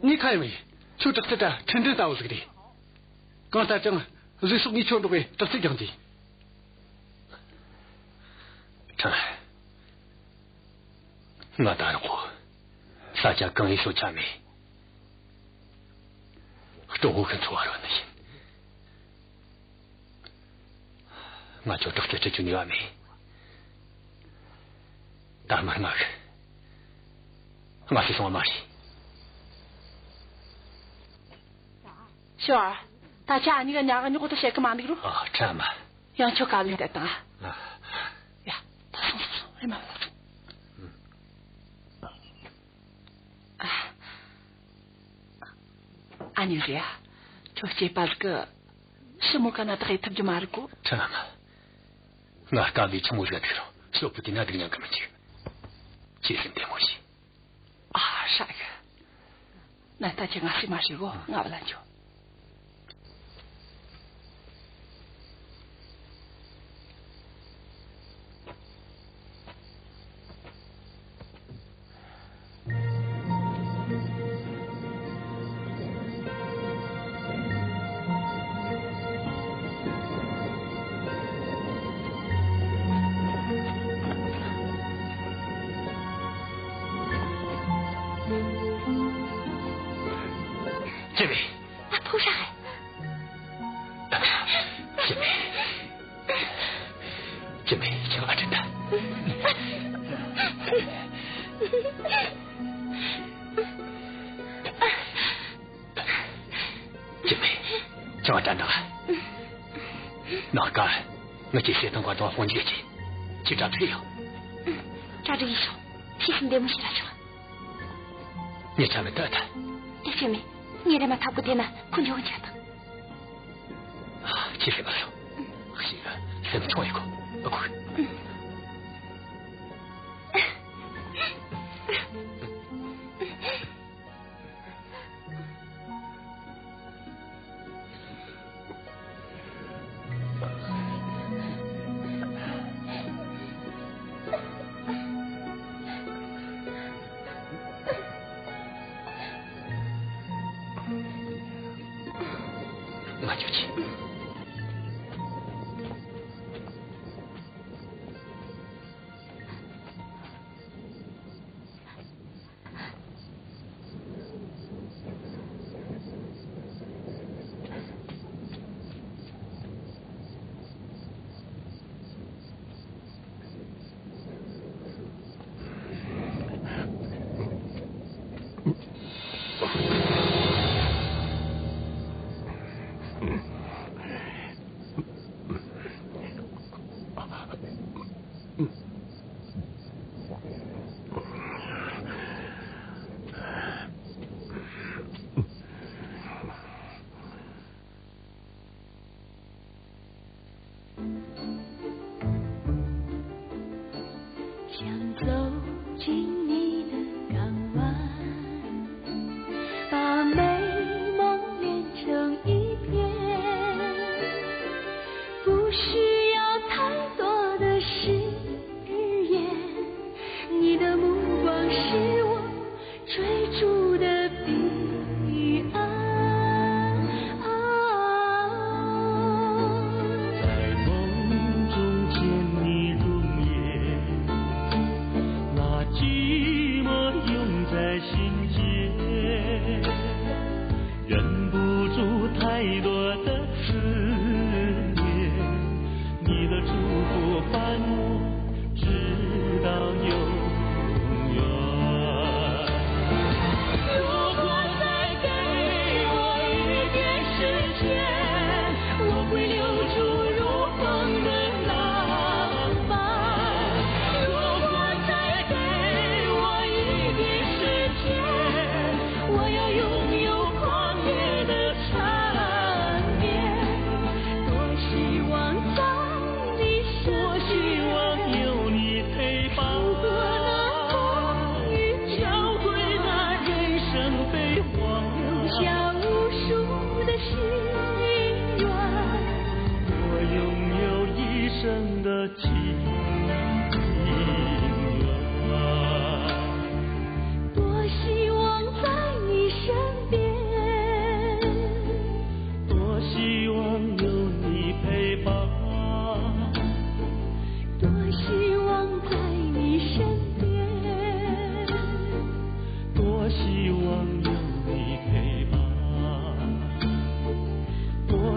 ངས་ཁ་ཡེ་མི་ཡེ། ཁྱོད་དྲག་རྩལ་ད་ཁྲིན་ཀྲིན་ལྟ་བུ་ཟིག་རེད། གང་ལྟར་ཀྱང་གཟིག་ཤོག་ངས་ཁྱོད་འགྲོགས་པའི་དྲག་རྩལ་རྒྱག་འདི། ཁྲིན། ང་ད་རག་གོ། ས་ཆ་གང་ཡིན་ཤོད་ཆ་མེད། སྤྲང་བོ་ཁྱོད་འཚོ་བ་རོལ་ནི་ཡིན། ང་ཁྱོད་དྲག་རྩལ་ཁྲིད་རྒྱུ་ནུས་པ་མེད། ད་མར་ང་གི། ང་ཚོ་སོང་བ་མ་རེད། ཞོ། ད་ཆ་ཨ་ནི་ག་ཉག་ཉོག་ཏུ་བཤད་གི་མ་འདུག་རོ། ཨ། ཁྲ་མ། ཡང་ཁྱོད་ག་ལེ་བསྡད་དང་། ཨ། ཡ། ད་སོང་སོང་སོང་། ཨེ་མ་ལ་སོང་། ཨ། ཨ་ནི་རེད་ཡ། ཁྱོད་སྐྱེས་པ་ཟིག་གི་ཞི་མོ་ག་ན་བདག་ཡེད་ཐུབ་རྒྱུ་མ་རེད་གོ། ཁྲ་མ། ང་སྐབས་ལས་ཆི་མོ་ཟིག་ཐུག་རུང་ཞོ་པུ་དེ་ན་སྡུག་མྱངས་གི་མི་འཇུག། ཁྱེད་སེམས་བདེ་མོ་བྱོས། ཨ། ཧྲ་གི། ན་ད་ཁྱེད་ང་སེམས་མ་ཞིག་གོ། ང་བ་ལ་འཇོག། ཅི་མེད། ཨ་ཕོ་ཧྲ་གི། ཅི་མེད། ཅི་མེད། ཅི་མ་དྲན་ད། ཅི་མེད། ཅི་མ་དྲན་ད། ནངས་ཀ་ངེད་ཀྱི་བྱེད་སྟངས་ག་དང་དཔུང་འཇུག་གྱིས་ཅི་དྲག་ཐུག་ཡོང་། གྲ་སྒྲིག་ཡིན་ཤོག། ཕྱིས་སུ་འདེམས་མོ་བྱེད་ལ་ཆོག། ཉེ་ཆར་མི་ལྟ་ད། དེ་ཅི་མེད། ངས་རེམ་མ་ཐབ་གི་དེ་ན་ཁོ་འཇོག་གི་འཇག་དང་། ཁྱེད་སེམས་མ་སོང་། ཞིག་སེམས་ཆུང་ཡི་གོ། ཨ་ཁུ། ང་འཇོག་ཆེ།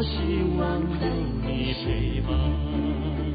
希望有你陪伴。